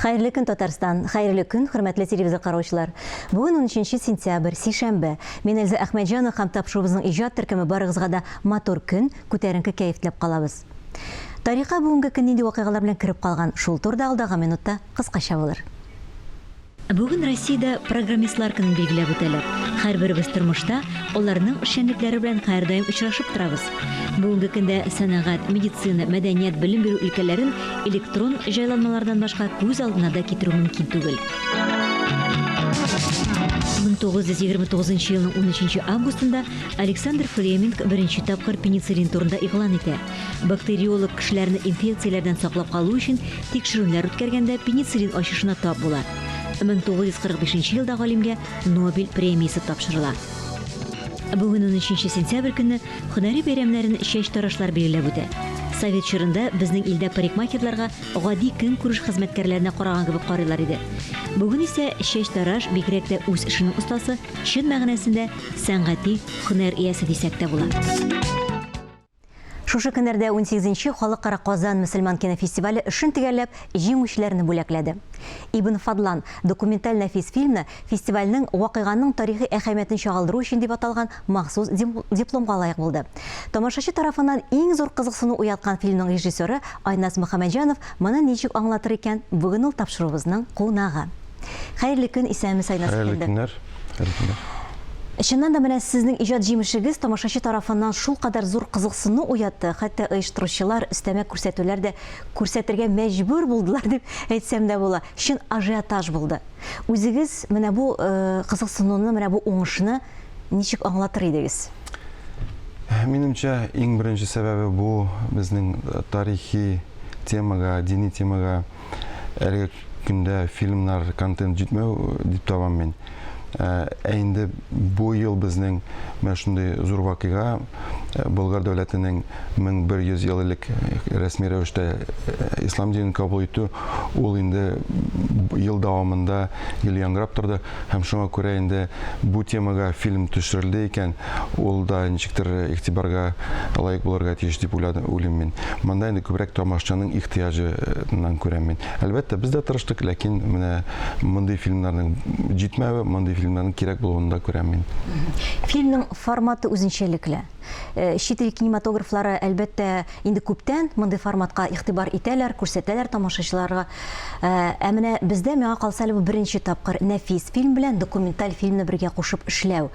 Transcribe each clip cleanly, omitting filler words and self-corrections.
Хәерле көн, Татарстан! Хәерле көн, хөрмәтле телевизор караучылар! Бүген 13 сентябрь, сишәмбе. Мин Эльза Әхмәтҗанова һәм тапшыруыбызның иҗат төркеме барыгызга да матур көн, күтәренке кәеф теләп калабыз. Тарихка бүгенге көн нинди вакыйгалар белән кереп калган, шул турыда алдагы минутта кыскача булыр. Бүген Россиядә программистлар көнен билгеләп үтәләр. Һәрберебез тормышта аларның эшчәнлекләре белән һәрдаим очрашып торабыз. Бүгенге көндә сәнәгать, медицина, мәдәният, белем бирү өлкәләрен электрон җайланмалардан башка күз алдына да китерү мөмкин түгел. 1929 елның 13 августында Александр Флеминг беренче тапкыр пенициллин турында игълан итә. Бактериолог кешеләрне инфекцияләрдән саклап калу өчен тикшерүләр үткәргәндә пенициллин ачышына тап була. 1945 елда галимгә Нобель премиясе тапшырыла. Бүген 13 сентябрь көнне һөнәри бәйрәмнәрен чәч тарашлар билгеләп үтә. Совет чорында безнең илдә парикмахерларга гади көнкүреш хезмәткәрләренә караган кебек карыйлар иде. Бүген исә чәч тараш, бигрәк тә үз эшенең остасы, чын мәгънәсендә сәнгати һөнәр иясе дисәк тә була. Шушы көннәрдә унсигезенче Халыкара Казан мөселман кинофестивале эшен төгәлләп, җиңүчеләрне бүләкләде. Ибн Фадлан документаль нәфис фильмны фестивальнең Вакыйганың тарихи әһәмиятен чагылдыру өчен дип аталган махсус дипломга лаек булды. Тамашачы тарафыннан иң зур кызыксыну уяткан фильмның режиссеры Айназ Мөхәммәтҗанов моны ничек аңлатыр икән, бүген ул тапшыруыбызның кунагы. Хәерле көн, исәнмесез, Айназ әфәнде. Хәерле көннәр. Хәерле көннәр. Чыннан да менә сезнең иҗат җимешегез тамашачы тарафыннан шулкадәр зур кызыксыну уятты, хәтта оештыручылар өстәмә күрсәтүләр дә күрсәтергә мәҗбүр булдылар дип әйтсәм дә була. Чын ажиотаж булды. Үзегез менә бу кызыксынуны, менә бу уңышны ничек аңлатыр идегез? Минемчә, иң беренче сәбәбе бу безнең тарихи темага, дини темага Әлеге көндә фильмнар, контент җитмәү дип табам мин. Ә инде бу ел безнең менә шундый зур вакыйга, Болгар дәүләтенең 1100 ел элек рәсми рәвештә ислам динен кабул итү, ул инде ел дәвамында гел яңгырап торды. Һәм шуңа күрә инде бу темага фильм төшерелде икән, ул да ничектер игътибарга лаек булырга тиеш дип уйлыйм мин. Монда инде күбрәк тамашачының ихтыяҗыннан күрәм мин. Әлбәттә, без дә тырыштык, ләкин менә мондый фильмнарның җитмәве, мондый фильмнарның кирәк булуын да күрәм мин. Фильмның форматы үзенчәлекле. Чит ил кинематографлары, әлбәттә, инде күптән мондый форматка игътибар итәләр, күрсәтәләр тамашачыларга. Ә менә бездә, миңа калса, әле бу беренче тапкыр нәфис фильм белән документаль фильмны бергә кушып эшләү.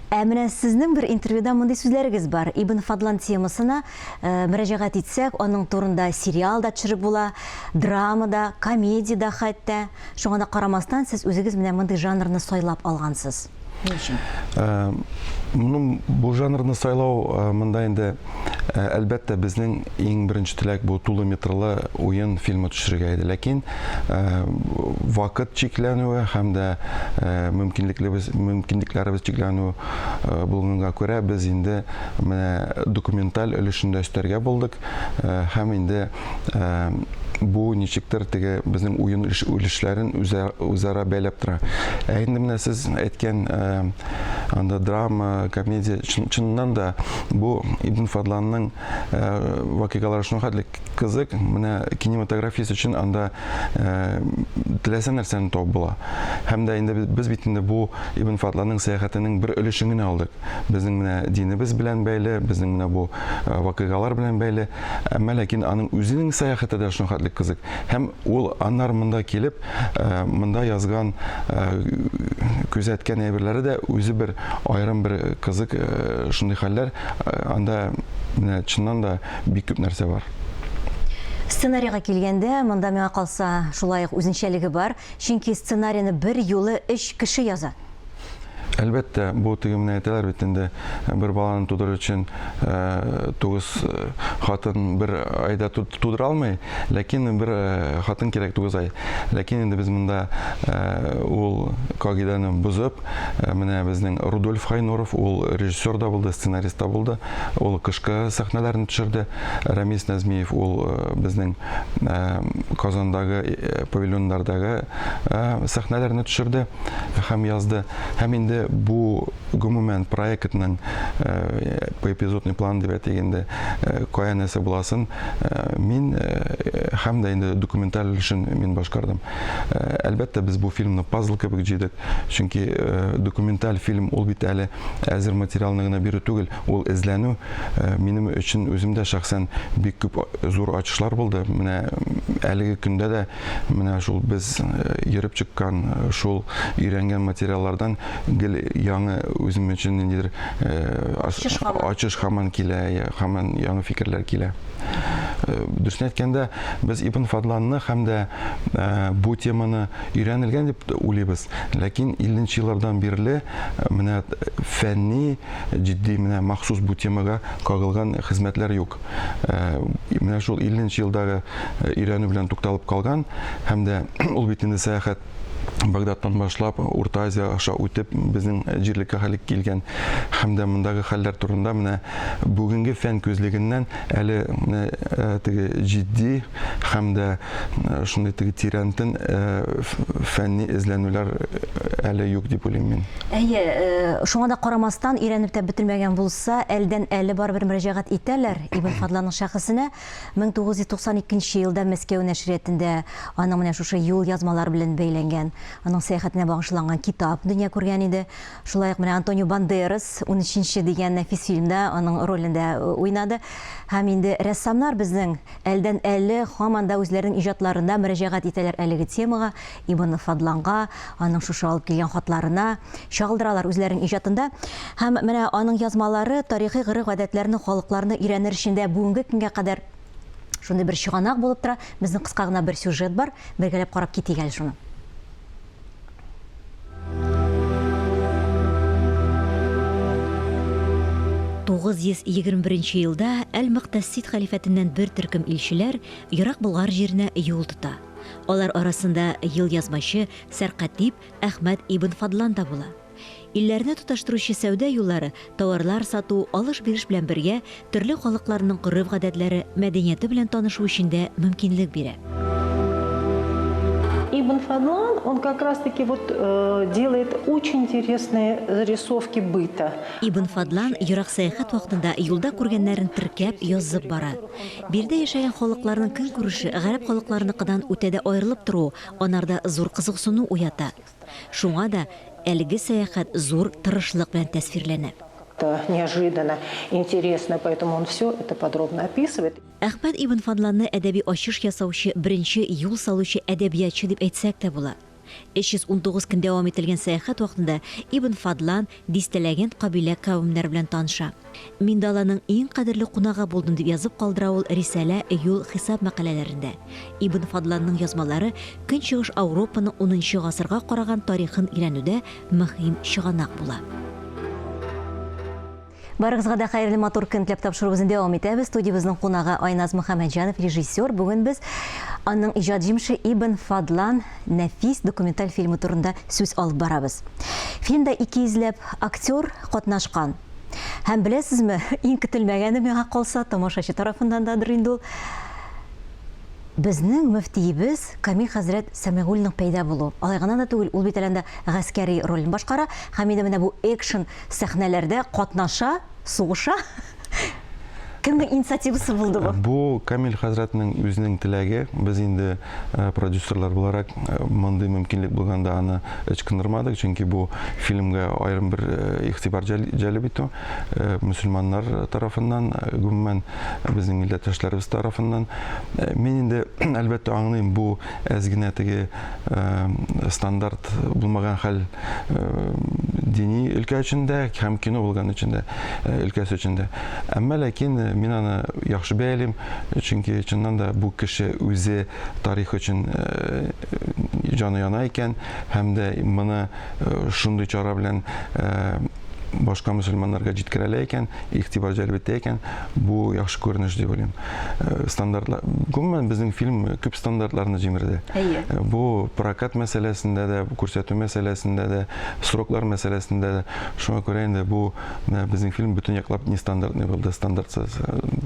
Ә менә сезнең бер интервьюда мондый сүзләрегез бар. Ибн Фадлан темасына мөрәҗәгать итсәк, аның турында сериал да төшереп була, драма да, комедия дә хәтта. Шуңа да карамастан, сез үзегез менә мондый жанрны сайлап алгансыз. Ни өчен? Ну, бу жанрны сайлау монда инде, әлбәттә, безнең иң беренче теләк бу тулы метрлы уен фильмы төшерергә иде. Ләкин вакыт чикләнүе һәм дә мөмкинлекләребез, мөмкинлекләребез чикләнү булганга күрә, без инде менә документаль өлешен дә өстәргә булдык һәм инде бу ничектер теге безнең уен өлешләрен үзара бәйләп тора. Ә инде менә сез әйткән анда драма, комедия, чыннан да бу Ибн Фадланның вакыйгалары шуның хәтле кызык, менә кинематографист өчен анда теләсә нәрсәне табып була. Һәм дә инде без бит инде бу Ибн Фадланның сәяхәтенең бер өлешен генә алдык. Безнең менә динебез белән бәйле, безнең менә бу вакыйгалар белән бәйле. Әмма ләкин аның үзенең сәяхәте дә шуның хәтле кызык. Һәм ул аннары монда килеп, монда язган, күзәткән әйберләре дә үзе бер аерым бер кызык шундый хәлләр. Анда менә чыннан да бик күп нәрсә бар. Сценарийга килгәндә, монда миңа калса, шулай ук үзенчәлеге бар. Чөнки сценарийны бер юлы өч кеше яза. Әлбәттә, бу теге менә әйтәләр бит инде, бер баланы тудыру өчен тугыз хатын бер айда тудыра алмый, ләкин бер хатын кирәк 9 ай. Ләкин инде без монда ул кагыйдәне бозып, менә безнең Рудольф Хайнуров, ул режиссер да булды, сценарист та булды, ул кышкы сәхнәләрне төшерде. Рамис Нәзмиев, ул безнең Казандагы павильоннардагы сәхнәләрне төшерде һәм язды. Һәм инде инде бу гомумән проектның поэпизодный план дип әйтик инде, кая нәрсә буласын мин һәм дә инде документаль өлешен мин башкардым. Әлбәттә, без бу фильмны пазл кебек җыйдык, чөнки документаль фильм ул бит әле әзер материалны гына бирү түгел, ул эзләнү. Минем өчен үземдә шәхсән бик күп зур ачышлар булды. Менә әлеге көндә дә Менә шул без йөреп чыккан, шул өйрәнгән материаллардан гел яңа үзем өчен ниндидер ачыш һаман килә, һаман яңа фикерләр килә. Дөресен әйткәндә, без Ибн Фадланны һәм дә бу теманы өйрәнелгән дип уйлыйбыз. Ләкин 50 нче еллардан бирле менә фәнни, җитди менә махсус бу темага кагылган хезмәтләр юк. Менә шул 50 нче елдагы өйрәнү белән тукталып калган һәм дә ул бит инде сәяхәт Багдадтан башлап Урта Азия аша үтеп безнең җирлеккә хәле килгән һәм дә мондагы хәлләр турында менә бүгенге фән күзлегеннән әле менә теге җитди һәм дә шундый теге тирәнтен фәнни эзләнүләр әле юк дип уйлыйм мин. Әйе, шуңа да карамастан, өйрәнеп тә бетермәгән булса, әлдән-әле барыбер мөрәҗәгать итәләр Ибн Фадланның шәхесенә. 1992 нче елда Мәскәү нәшриятендә аның менә шушы юл язмалары белән бәйләнгән, аның сәяхәтенә багышланган китап дөнья күргән иде. Шулай ук менә Антонио Бандерас Унөченче дигән нәфис фильмда аның ролендә уйнады. Һәм инде рәссамнар безнең әлдән-әле һаман да үзләренең иҗатларында мөрәҗәгать итәләр әлеге темага. Ибн Фадланга, аның шушы алып килгән хатларына чагылдыралар үзләренең иҗатында. Һәм менә аның язмалары тарихи гореф-гадәтләрне, халыкларны өйрәнер өчен дә бүгенге көнгә кадәр шундый бер чыганак булып тора. Безнең кыска гына бер сюжет бар, бергәләп карап китик әле шуны. 921 елда Әл-Мөкътәссид хәлифәтеннән бер төркем илчеләр ерак Болгар җиренә юл тота. Алар арасында елъязмачы, сәркатип Әхмәд ибн Фадлан да була. Илләрне тоташтыручы сәүдә юллары, товарлар сату, алыш-биреш белән бергә, төрле халыкларның гореф-гадәтләре, мәдәнияте белән танышу өчен дә мөмкинлек бирә. Ибн Фадлан, он как раз таки вот делает очень интересные зарисовки быта. Ибн Фадлан ерак сәяхәт вакытында юлда күргәннәрен теркәп, язып бара. Биредә яшәгән халыкларның көнкүреше гарәп халыкларыныкыдан үтә дә аерылып торуы анарда зур кызыксыну уята. Шуңа да әлеге сәяхәт зур тырышлык белән тәсвирләнә. Неожиданно интересно, поэтому он все это подробно описывает. Әхмәд ибн Фадланны әдәби ачыш ясаучы, беренче юл салучы әдәбиятчы дип әйтсәк тә була. 319 көн дәвам ителгән сәяхәт вакытында Ибн Фадлан дистәләгән кабилә-кавемнәр белән таныша. Мин даланың иң кадерле кунагы булдым, дип язып калдыра ул Рисалә юл хисап мәкаләләрендә. Ибн Фадланның язмалары Көнчыгыш Ауропаның унынчы гасырга караган тарихын өйрәнүдә мөһим чыганак була. Барыгызга да хәерле матур көн теләп тапшыруыбызны дәвам итәбез. Студиябезнең кунагы Айназ Мөхәммәтҗанов, режиссер. Бүген без аның иҗат җимеше Ибн Фадлан нәфис документаль фильмы турында сүз алып барабыз. Фильмда 200 ләп актер катнашкан. Һәм беләсезме, иң көтелмәгәне миңа калса, тамашачы тарафыннан дадыр инде ул. Безнең мөфтиебез Камил хәзрәт Сәмигуллинның пәйда булуы. Алай гына да түгел, ул бит әле анда гаскәри ролен башкара һәм инде менә бу экшн сәхнәләрдә катнаша, сугыша. Кемнең инициативасы булды бу? Бу Камил хәзрәтнең үзенең теләге. Без инде продюсерлар буларак мондый мөмкинлек булганда аны ычкындырмадык, чөнки бу фильмга аерым бер игътибар җәлеп итү мөселманнар тарафыннан, гомумән безнең милләттәшләребез тарафыннан. Мин инде әлбәттә аңлыйм, бу әз генә теге стандарт булмаган хәл дини өлкә өчен дә һәм кино булган өчен дә, өлкәсе өчен дә. Әмма ләкин мин аны яхшы бәялим, чөнки чыннан да бу кеше үзе тарих өчен җаны яна икән һәм дә моны шундый чара белән. башка мөселманнарга җиткерәлә икән, игътибар җәлеп итә икән, бу яхшы күренеш дип уйлыйм. Стандартлар, гомумән безнең фильм күп стандартларны җимерде. Әйе. Бу прокат мәсьәләсендә дә, күрсәтү мәсьәләсендә дә, сроклар мәсьәләсендә дә. Шуңа күрә инде бу менә безнең фильм бөтен яклап нестандартный булды, стандартсыз,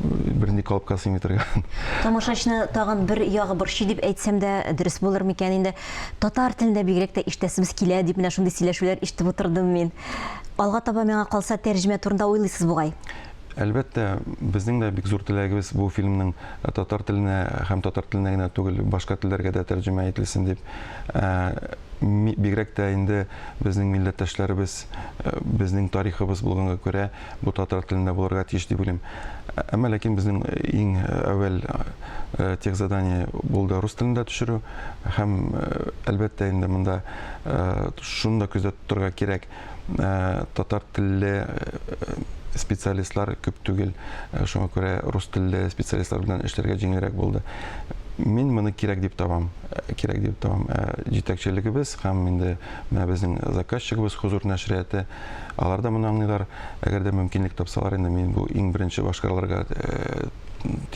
бернинди калыпка сыймый торган. Тамашачыны тагын бер ягы борчый дип әйтсәм дә дөрес булыр микән инде. Татар телендә бигрәк тә ишетәсебез килә дип менә шундый сөйләшүләр ишетеп утырдым мин. Алга таба миңа калса тәрҗемә турында уйлыйсыз бугай. Әлбәттә, безнең дә бик зур теләгебез бу фильмның татар теленә һәм татар теленә генә түгел, башка телләргә дә тәрҗемә ителсен дип. Бигрәк тә инде безнең милләттәшләребез, безнең тарихыбыз булганга күрә, бу татар телендә булырга тиеш дип уйлыйм. Әмма ләкин безнең иң әүвәл техзадание булды рус телендә төшерү һәм, әлбәттә инде, монда шуны да күздә тотырга кирәк, татар телле специалистлар күп түгел, шуңа күрә рус телле специалистлар белән эшләргә җиңелрәк булды. Мин моны кирәк дип табам, кирәк дип табам. Җитәкчелегебез һәм инде менә безнең заказчигыбыз Хозур нәшрияты, алар да моны аңлыйлар. Әгәр дә мөмкинлек тапсалар, инде мин бу иң беренче башкарылырга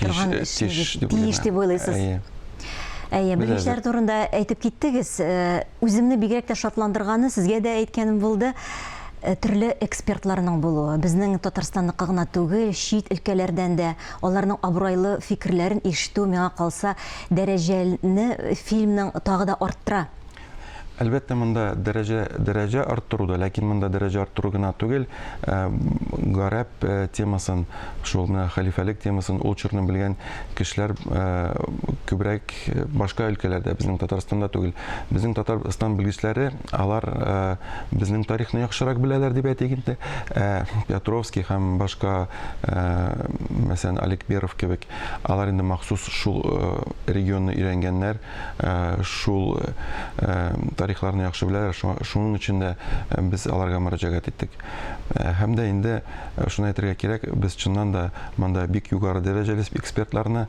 тиеш дип уйлыйсыз. Әйе. Әйе, белгечләр турында әйтеп киттегез. Үземне бигрәк тә шатландырганы, сезгә дә әйткәнем булды, төрле экспертларның булуы. Безнең Татарстанныкы гына түгел, чит өлкәләрдән дә аларның абруйлы фикерләрен ишетү, миңа калса, дәрәҗәне фильмның тагы да арттыра. Әлбәттә, монда дәрәҗә, дәрәҗә арттыру да, ләкин монда дәрәҗә арттыру гына түгел, гарәп темасын, шул менә хәлифәлек темасын, ул чорны белгән кешеләр күбрәк башка өлкәләрдә, безнең Татарстанда түгел. Безнең Татарстан белгечләре, алар безнең тарихны яхшырак беләләр дип әйтик инде. Ә Петровский һәм башка, мәсәлән, Аликберов кебек, алар инде махсус шул регионны өйрәнгәннәр, шул тарихларны яхшы беләләр. Шуның өчен дә без аларга мөрәҗәгать иттек. Һәм дә инде шуны әйтергә кирәк, без чыннан да монда бик югары дәрәҗәле экспертларны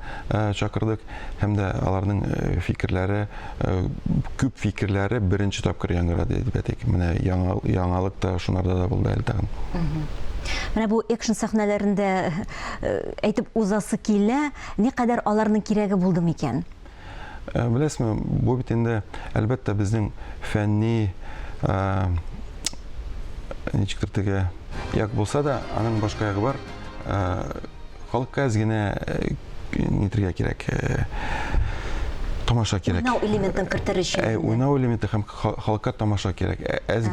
чакырдык һәм дә аларның фикерләре, күп фикерләре беренче тапкыр яңгырады дип әйтик. Менә яңалык та шунарда да булды әле тагын. Менә бу экшн сәхнәләрендә әйтеп узасы килә, никадәр аларның кирәге булды микән? Беләсезме, бу бит инде, әлбәттә, безнең фәнни ничектер теге як булса да, аның башка ягы бар. Халыкка әз генә нитергә кирәк, тамаша кирәк. Уйнау элементын кертер өчен. Уйнау элементы һәм халыкка тамаша кирәк. Әз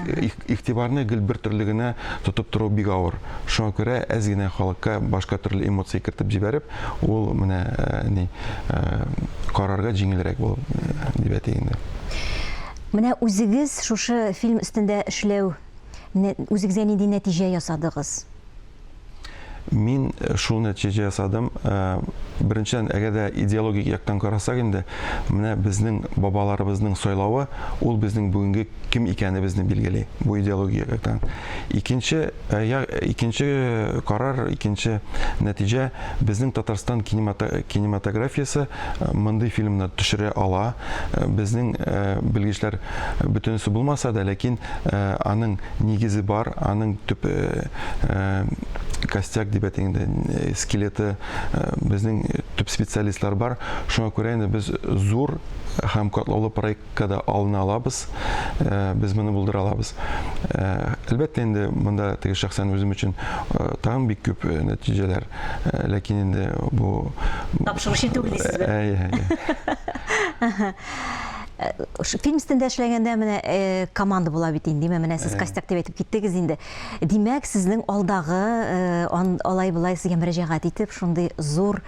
игътибарны гел бер төрле генә тотып тору бик авыр. Шуңа күрә әз генә халыкка башка төрле эмоция кертеп җибәреп, ул менә ни карарга җиңелрәк булып дип әйтик инде. Менә үзегез шушы фильм өстендә эшләү, үзегезгә нинди нәтиҗә ясадыгыз? Мин шул нәтиҗә ясадым. Беренчедән, әгәр дә идеологик яктан карасак инде, менә безнең бабаларыбызның сайлавы, ул безнең бүгенге кем икәнебезне билгели. Бу идеологик яктан. Икенче, я, икенче карар, икенче нәтиҗә, безнең Татарстан кинематографиясе мондый фильмнар төшерә ала. Безнең белгечләр бөтенесе булмаса да, ләкин аның нигезе бар, аның төп костяк дип әйтик инде, скелеты, безнең төп специалистлар бар. Шуңа күрә инде без зур һәм катлаулы проектка да алына алабыз, без моны булдыра алабыз. Әлбәттә инде монда теге шәхсән үзем өчен тагын бик күп нәтиҗәләр, ләкин инде бу Тапшыручы түгел дисезме? Әйе, әйе. Фильм өстендә эшләгәндә менә команда була бит инде, менә сез костяк дип әйтеп киттегез инде. Димәк, сезнең алдагы алай-болай сезгә мөрәҗәгать итеп, шундый зур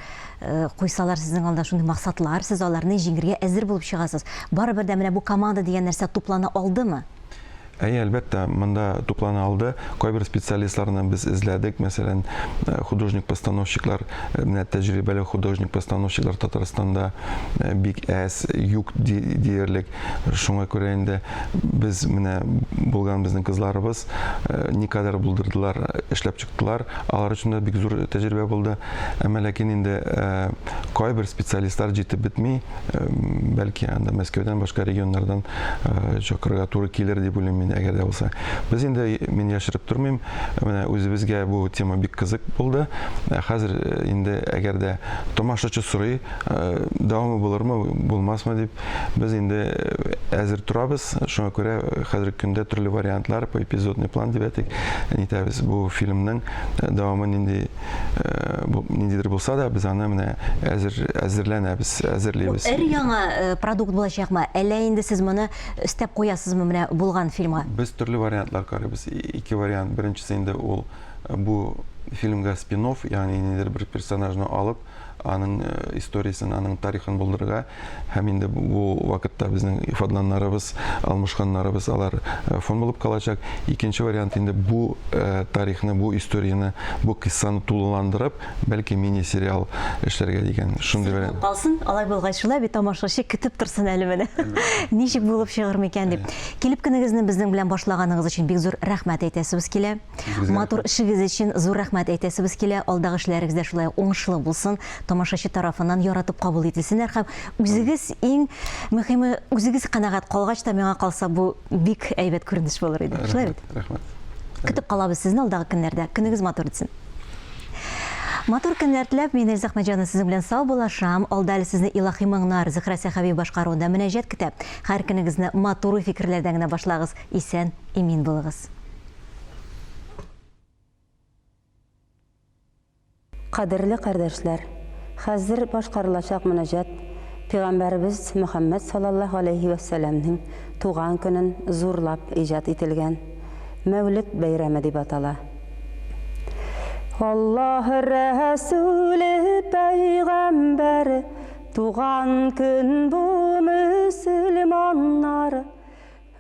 куйсалар сезнең алда шундый максатлар, сез аларны җиңергә әзер булып чыгасыз. Барыбер дә менә бу команда дигән нәрсә туплана алдымы? Әйе, әлбәттә, монда туплана алды. Кайбер специалистларны без эзләдек, мәсәлән, художник-постановщиклар, менә тәҗрибәле художник-постановщиклар Татарстанда бик әз, юк диярлек. Шуңа күрә инде без менә булган безнең кызларыбыз никадәр булдырдылар, эшләп чыктылар. Алар өчен дә бик зур тәҗрибә булды. Әмма ләкин инде кайбер специалистлар җитеп бетми. Бәлки анда Мәскәүдән, башка регионнардан чакырырга туры килер дип уйлыйм мин. инде, әгәр дә булса. Без инде, мин яшереп тормыйм, менә үзебезгә бу тема бик кызык булды. Хәзер инде әгәр дә тамашачы сорый, дәвамы булырмы, булмасмы дип, без инде әзер торабыз. Шуңа күрә хәзерге көндә төрле вариантлар, поэпизодный план дип әйтик, нитәбез. Бу фильмның дәвамы нинди ниндидер булса да, без аны менә әзер әзерләнәбез, әзерлибез. Бу өр-яңа продукт булачакмы, әллә инде сез моны өстәп куясызмы менә булган фильмга? Без төрле вариантлар карыйбыз. Ике вариант. Беренчесе инде ул бу фильмга спин-офф, ягъни ниндидер бер персонажны алып, аның историясен, аның тарихын булдырырга һәм инде бу вакытта безнең фадланнарыбыз, алмышканнарыбыз алар фон булып калачак. Икенче вариант инде бу тарихны, бу историяне, бу кыйссаны тулыландырып, бәлки мини-сериал эшләргә дигән шундый вариант. Калсын, алай булгач шулай бит тамашачы көтеп торсын әле менә. Ничек булып чыгыр микән дип. Килеп көнегезне безнең белән башлаганыгыз өчен бик зур рәхмәт әйтәсебез килә. Матур эшегез өчен зур рәхмәт әйтәсебез килә. Алдагы эшләрегез дә шулай ук уңышлы булсын, тамашачы тарафыннан яратып кабул ителсеннәр һәм үзегез иң мөһиме үзегез канәгать калгач та миңа калса бу бик әйбәт күренеш булыр иде. Шулай бит? Рәхмәт. Көтеп калабыз сезне алдагы көннәрдә. Көнегез матур үтсен. Матур көннәр теләп, мин Эльза Әхмәтҗанова сезнең белән саубуллашам. Алда әле сезне илаһи моңнар, Зөһрә Сәхәби башкаруында мөнәҗәт көтә. Һәр көнегезне матур уй-фикерләрдән генә башлагыз. Исән, имин булыгыз. Кадерле кардәшләр! Хәзер башкарылачак мөнәҗәт Пәйгамбәребез Мөхәммәд саллаллаһу галәйһи вә сәлләмнең туган көнен зурлап иҗат ителгән Мәүлед бәйрәме дип атала. Аллаһ Рәсүле пәйгамбәр туган көн бу мөселманнар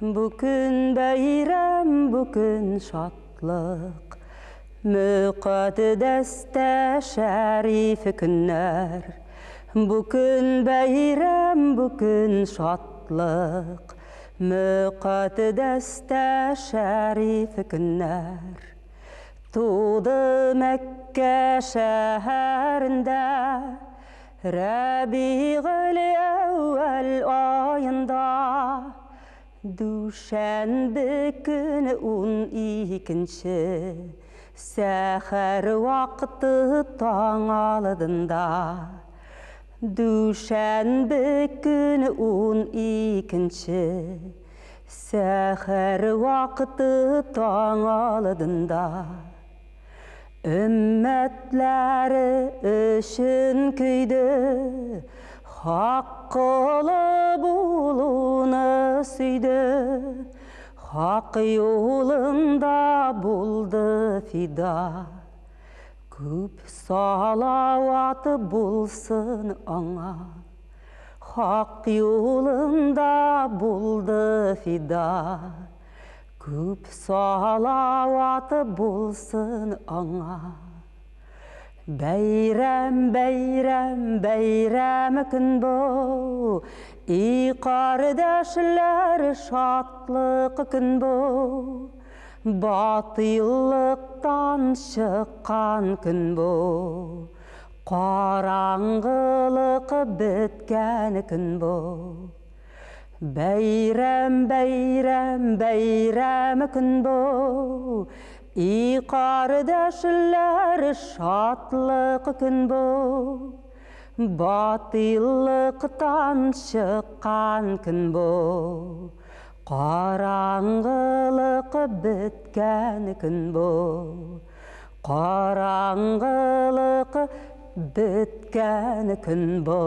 Бу көн бәйрәм, бу көн шатлык, Мөкатдәс тә шәриф көннәр. Бу көн бәйрәм, бу көн шатлык, Мөкатдәс тә шәриф көннәр. Туды Мәккә шәһәрендә, Рәбигыль-әүвәл аенда, Дүшәнбе көне уникенче, Сәхәр вакыты таң алдында. Дүшәнбе көне уникенче, Сәхәр вакыты таң алдында. Өммәтләре өчен көйде, Хак колы булуны сөйде, Хак юлында булды фида. Күп салават булсын аңа, Хак юлында булды фида. Күп салават булсын аңа. Бәйрәм, бәйрәм, бәйрәм көн бу, И кардәшләр, шатлык көн бу. Батыйлыктан чыккан көн бу, Караңгылык беткән көн бу. Бәйрәм, бәйрәм, бәйрәм көн бу, И кардәшләр, шатлык көн бу. Батыйлыктан чыккан көн бу, Караңгылык беткән көн бу. Караңгылык беткән көн бу.